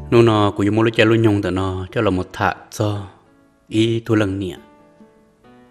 Hnub no kuv yuav muab lub caij lub nyoog ntawm no coj los mus tham txog ib tug leej niam,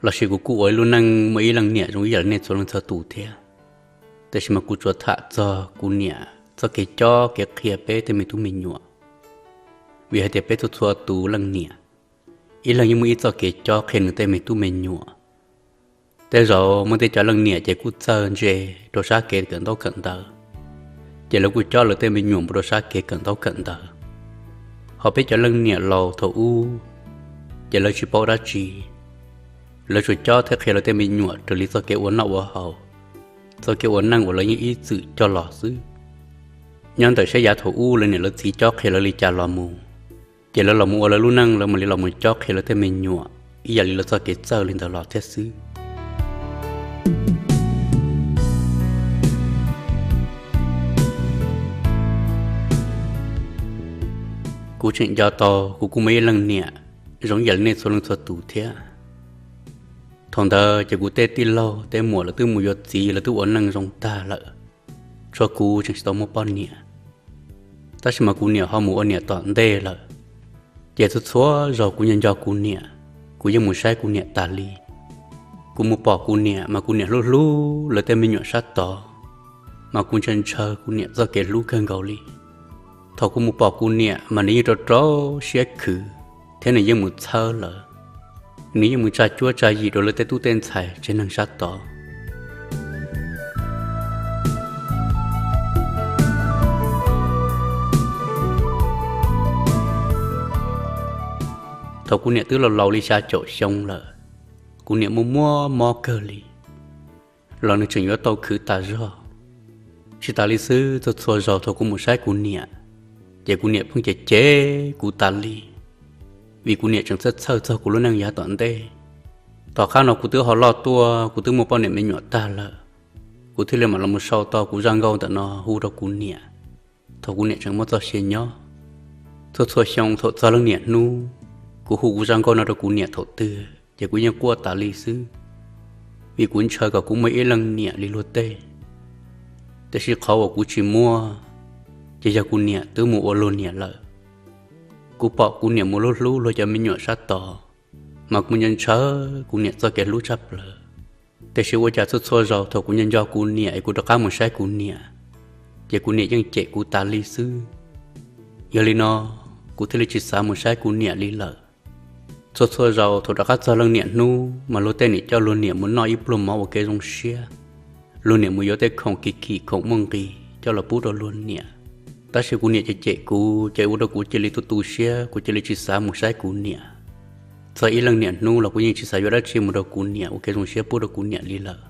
lossis kuv kuj ua ib lub neej muaj ib leej niam zoo ib yam li nej txhua leej txhua tus thiab. Tab sis mas kuv tsuas tham txog kuv niam txoj kev cob kev qhia peb tej me tub me nyuam, vim hais tias peb txhua txhua tus leej niam, ib leeg yeej muaj ib txoj kev cob qhia nws tej me tub me nyuam. Tej zaum muaj tej cov leej niam ces kuj txawj ntse rau sab kev kawm ntaub kawm ntawv, ces lawv kuj cob lawv tej me nyuam mus rau sab kev kawm ntaub kawm ntawv. Ho peb cov leej niam laus thaum ub, ces lawv tsis paub dab tsi, lawv tsuas cob thiab qhia lawv tej me nyuam raws li txoj kev ua noj ua haus, txoj kev ua neej uas lawv yeej ib txwm coj los xwb. Nyob ntawm saib yav thaum ub lawv niam lawv txiv cob qhia lawv li cas los mus, ces lawv los mus ua lawv lub neej lawv mam li los mus cob qhia lawv tej me nyuam ib yam li lawv txoj kev txawj li ntawd los thiab xwb. Kuv tseem nco tau kuv kuj muaj ib leej niam zoo ib yam li nej txhua leej txhua tus thiab. Thaum ntawd ces kuv tej tij laug tej muam lawv twb mus yuav txiv lawv twb ua neej zoo tag lawm, tshuav kuv tseem tsis tau muaj poj niam. Tab sis mas kuv niam ho mus ua niam tom ntej lawm, ces txhua txhua zaus kuv nco nco kuv niam, kuv yeej mus saib kuv niam tas li. Kuv mus pom kuv niam mas kuv niam hlub hlub lawv tej me nyuam sab tod, mas kuv ntshaw ntshaw kuv niam txoj kev hlub kawg nkaus li. Thaum kuv mus pom kuv niam mas nws yeej rau rau siab khwv, thiab nws yeej mus txhawb lawv, nws yeej mus tsa cuab tsa yim rau lawv tej tub tej ntxhais tsev neeg sab tod. Thaum kuv niam twb laus laus li xya caum xyoo lawm, kuv niam muaj muaj mob kawg li, los nws tseem yuav tau khwv tas zog. Tsis tas li xwb, txhua txhua zaus thaum kuv mus saib kuv niam, ces kuv niam pheej cem cem kuv tas li, vim kuv niam tseem txhawj txhawj txog kuv lub neej yav tom ntej. Tom qab no kuv twb ho loj tuaj, kuv twb muaj poj niam me nyuam tag lawm, kuv thiaj li mam los mus sau tau kuv zaj nkauj ntawm no hu rau kuv niam, thaum kuv niam tseem muaj txoj sia nyob. Txhua txhua xyoo thaum txog leej niam hnub, kuv hu kuv zaj nkauj no rau kuv niam thaum twg ces kuv yeej quaj tas li xwb, vim kuv ntshaw kom kuv muaj ib leej niam li luag tej. Tiam sis qhov uas kuv tsis muaj, ces yog kuv niam twb mus ua luag niam lawm. Kuv pom kuv niam mus hlub hlub luag cov me nyuam sab tod, mas kuv ntshaw ntshaw kuv niam txoj kev hlub tshaj plaws. Tiam sis ua cas txhua txhua zaus thaum kuv nco nco kuv niam es kuv rov qab mus saib kuv niam, ces kuv niam yeej cem kuv tas li xwb. Yog li no, kuv thiaj li tsis xav mus saib kuv niam li lawm. Txhua txhua zaus thaum rov qab txog leej niam hnub mas luag tej niam coj luag niam mus noj ib pluag mov ua kev zoo siab, luag niam mus yuav tej khoom kim kim khoom muaj nqis coj los pub rau luag niam. Tab sis kuv niam ces cem kuv, ces ua rau kuv cia li tu tu siab, kuv cia li tsis xav mus saib kuv niam. Txog ib leej niam hnub los kuv yeej tsis xav yuav dab tsi mus rau kuv niam ua kev zoo siab pub rau kuv niam li lawm.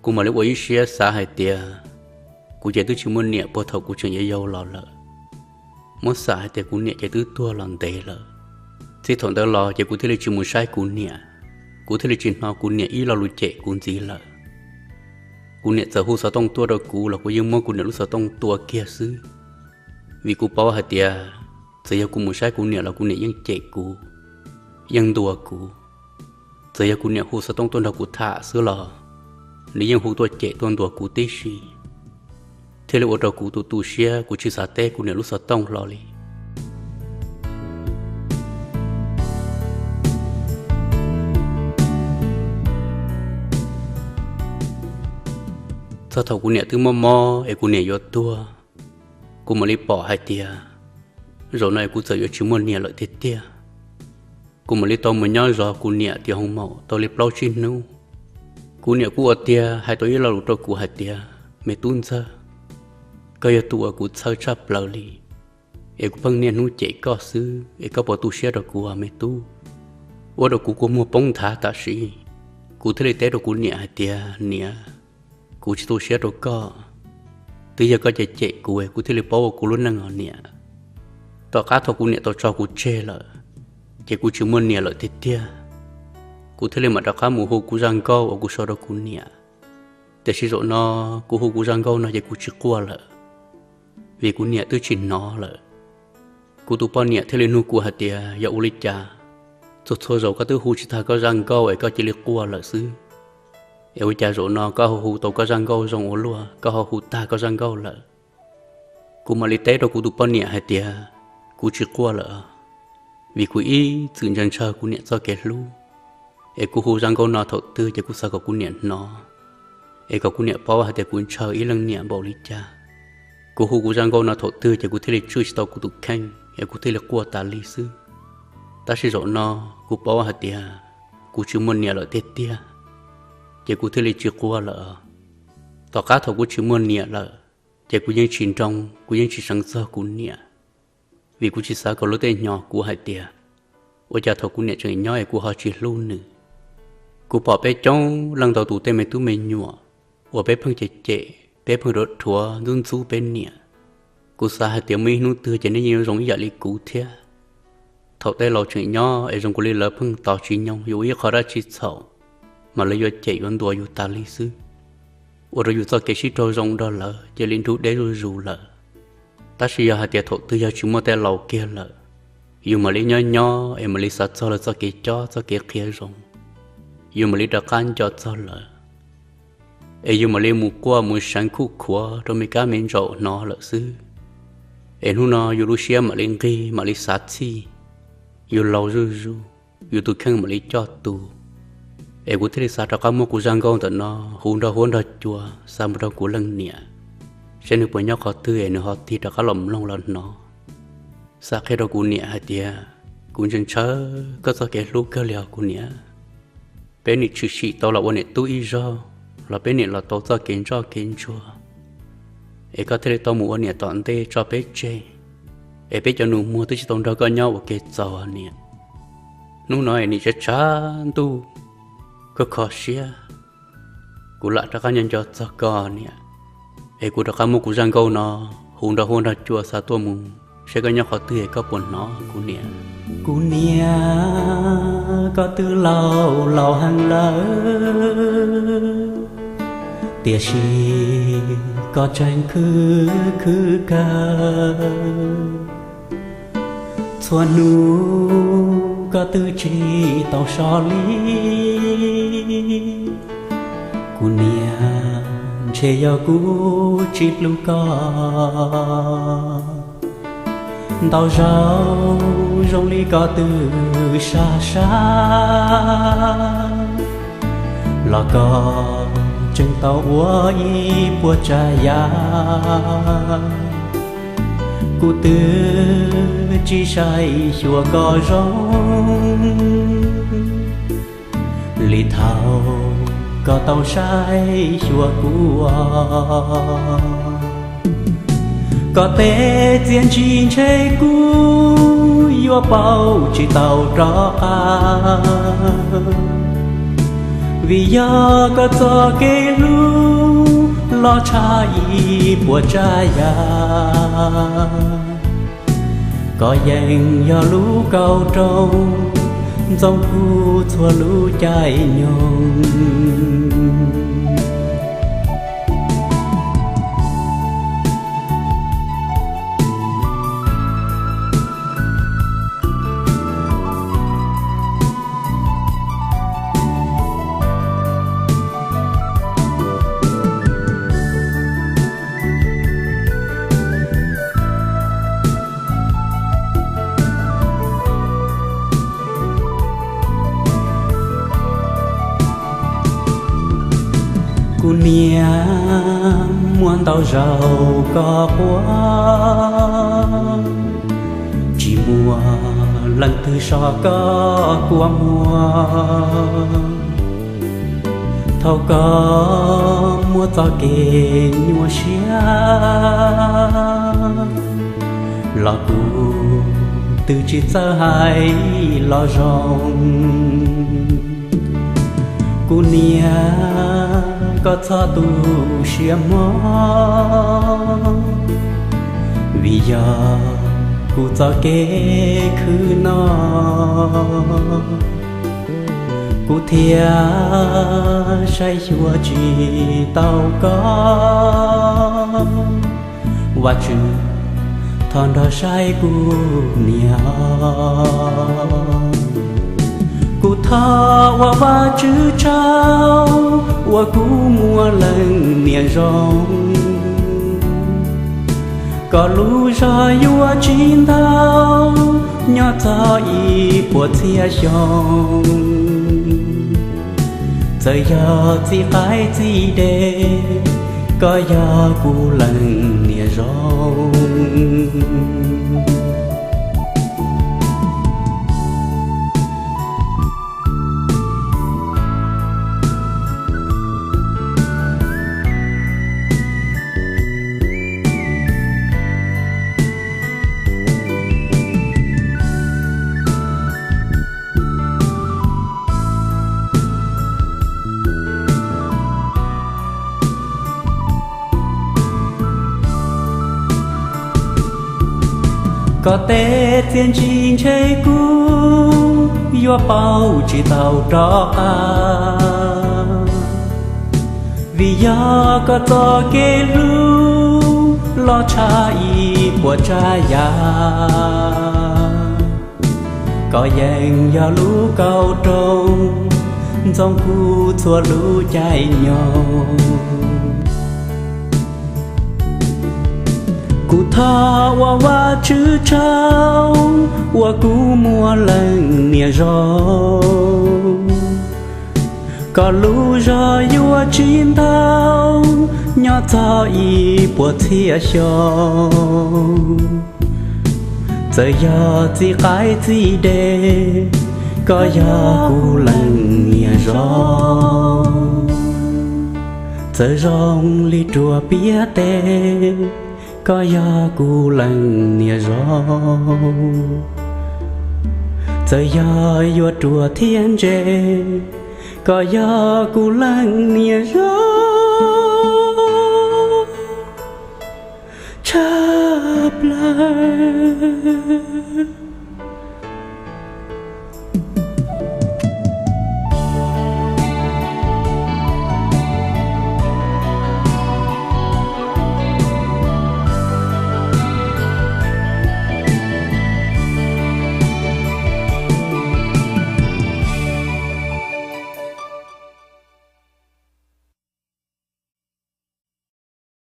Kuv mam li ua ib siab xav hais tias kuv ces twb tsis muaj niam puag thaum kuv tseem yau yau los lawm. Muab xam hais tias kuv niam ces twb tuag los ntev lawm. Txij thaum ntawd los ces kuv thiaj li tsis mus saib kuv niam, kuv thiaj li tsis hnov kuv niam ib lo lus cem kuv ntxiv lawm. Kuv niam txawm hu xov tooj tuaj rau kuv los kuv yeej muab kuv niam lub xov tooj tua kiag xwb, vim kuv paub hais tias txawm yog kuv mus saib kuv niam los kuv niam yeej cem kuv, yeej ntuas kuv. Txawm yog kuv niam hu xov tooj tuaj nrog kuv tham xwb los nws yeej hu tuaj cem tuaj ntuas kuv tib si, thiaj li ua rau kuv tu tu siab, kuv tsis xav teb kuv niam lub xov tooj hlo li. Txog thaum kuv niam twb mob mob es kuv niam yuav tuag, kuv mam li pom hais tias zaum no es kuv txawm yuav tsis muaj niam lawm tiag tiag. Kuv mam li tau mus nyob zov kuv niam tim hoo maum tau li plaub tsib hnub. Kuv niam kuj ua tiag hais tau ib lo lus rau kuv hais tias, me tub ntxawg, koj yog tus uas kuv txhawj tshaj plaws li, es kuv pheej niaj hnub cem koj xwb es koj puas tu siab rau kuv os me tub? Ua rau kuv kua muag poob nthav tam sim. Kuv thiaj li teb rau kuv niam hais tias, niam, kuv tsis tu siab rau koj, twb yog koj cem cem kuv es kuv thiaj li paub ua kuv lub neej os niam. Tom qab thaum kuv niam tau tso kuv tseg lawm, ces kuv tsis muaj niam lawm tiag tiag. Kuv thiaj li mam rov qab mus hu kuv zaj nkauj uas kuv sau rau kuv niam. Tiam sis zaum no kuv hu kuv zaj nkauj no ces kuv tsis quaj lawm, vim kuv niam twb tsis hnov lawm. Kuv tus poj niam thiaj li nug kuv hais tias, yog ua li cas txhua txhua zaus koj twb hu tsis tag koj zaj nkauj es koj cia li quaj lawm xwb? Es ua cas zaum no koj ho hu tau koj zaj nkauj zoo ua luaj, koj ho hu tag koj zaj nkauj lawm? Kuv mam li teb rau kuv tus poj niam hais tias, Kuv tsis quaj lawm, vim kuv ib txwm ntshaw ntshaw kuv niam txoj kev hlub, es kuv hu zaj nkauj no thaum twg ces kuv xav kom kuv niam hnov, es kom kuv niam paub hais tias kuv ntshaw ib leej niam npaum li cas. Kuv hu kuv zaj nkauj no thaum twg ces kuv thiaj li tswj tsis tau kuv tus kheej es kuv thiaj li quaj tas li xwb. Tab sis zaum no kuv paub hais tias kuv tsis muaj niam lawm tiag tiag, ces kuv thiaj li tsis quaj lawm. Tom qab thaum kuv tsis muaj niam lawm, ces kuv yeej tsis nroo, kuv yeej tsis seev txog kuv niam, vim kuv tsis xav kom luag tej hnyos kuv hais tias, ua cas thaum kuv niam tseem nyob es kuv ho tsis hlub nws. Kuv pom peb coob leej ntau tus tej me tub me nyuam uas peb pheej cem cem, peb pheej rhuav rhuav ntxub ntxub peb niam. Kuv xav hais tias muaj ib hnub twg ces nej yeej yuav zoo ib yam li kuv thiab. Thaum tej laus tseem nyob es zoo nkaus li lawv pheej tos tsis nyoog yuav ua ib qho dab tsi txhaum, mas lawv yuav cem yuav ntuas yus tas li xwb, ua rau yus txoj kev sib raug zoo nrog lawv cia li nrug deb zuj zus lawm. Tab sis yog hais tias thaum twg yog tsis muaj tej laus kiag lawm, yus mam li nyob nyob es mam li xav txog lawv txoj kev cob txoj kev qhia zoo, yus mam li rov qab nco txog lawv, es yus mam li mus quaj mus seev khuj khuav rau me kab me ntsaum hnov lawm xwb. Es hnub no yus lub siab mam li nqig mam li xav txhij, yus laus zuj zus, yus tus kheej mam li coj tus. Es kuv thiaj li xav rov qab muab kuv zaj nkauj ntawm no hu nrog huab nrog cua xa mus rau kuv leej niam, seb nws puas nyob qhov twg es nws ho tig rov qab los mloog los hnov. Xa qhia rau kuv niam hais tias, kuv ntshaw ntshaw koj txoj kev hlub kawg li os kuv niam. Peb nim tshwm sim tau los ua niam tub ib zaug, los peb nim los tau txoj kev ntsoj kev ntsuag, es koj thiaj li tau mus ua niam tom ntej tso peb tseg, es peb cov nus muag twb tsis tau nrog koj nyob ua ke txaus niam. Hnub no es nim tshav tshav ntuj, koj kho siab, kuv lam rov qab nco nco txog koj niam. Es kuv rov qab muab kuv zaj nkauj no hu nrog huab nrog cua xa tuaj mus, seb koj nyob qhov twg es koj puas hnov kuv niam. Kuv niam, koj twb laus laus heev lawm, tiam sis koj tseem khwv khwv kawg. Txhua hnub koj twb tsis tau so li. Kuv niam, ntshe yog kuv tsis hlub koj. Ntau zaus zoo li koj twb sab sab, los koj tseem tau ua ib puas tsav yam. Kuv twb tsis saib xyuas koj zoo, li thaum koj tau saib xyuas kuv. Koj tej txiaj ntsig ntshe kuv yuav pauv tsis tau rov qab, vim yog koj txoj kev hlub los tshaj ib puas tsav yam. Koj yeej yog lub kauj rooj ntxoov kuv txhua lub caij nyoog. Kuv niam, muaj ntau zaus koj quaj, tsis muaj leej twg so koj kua muag. Thaum koj muaj txoj kev nyuaj siab, los kuv twb tsis txawj hais los zoo. Kuv niam, koj txhob tu siab mob, vim yog kuv txoj kev khwv no, kuv thiaj saib xyuas tsis tau koj. Vajtswv, thov nrog saib kuv niam. Kuv thov ua Vajtswv tsaug uas kuv muaj leej niam zoo, kom lub zog yuav tsis ntau, Nyob txog ib puas txhiab xyoo, txawm yog txij qaib txij dej, koj yog kuv leej niam zoo. Koj tej txiaj ntsig ntshe kuv yuav pauv tsis tau rov qab, vim yog koj txoj kev hlub loj tshaj ib puas tsav yam. Koj yeej yog lub kauj rooj ntxoov kuv txhua lub caij nyoog. Kuv thov ua Vajtswv tsaug uas kuv muaj leej niam zoo. Koj lub zog yuav tsis ntau nyob txog ib puas txhiab xyoo. Txawm yog txij qaib txij dej, koj yog kuv leej niam zoo. Txawm zoo li ruas piab teb, koj yog kuv leej niam zoo. Txawm yog yuav ruam thiab ntse, koj yog kuv leej niam zoo tshaj plaws.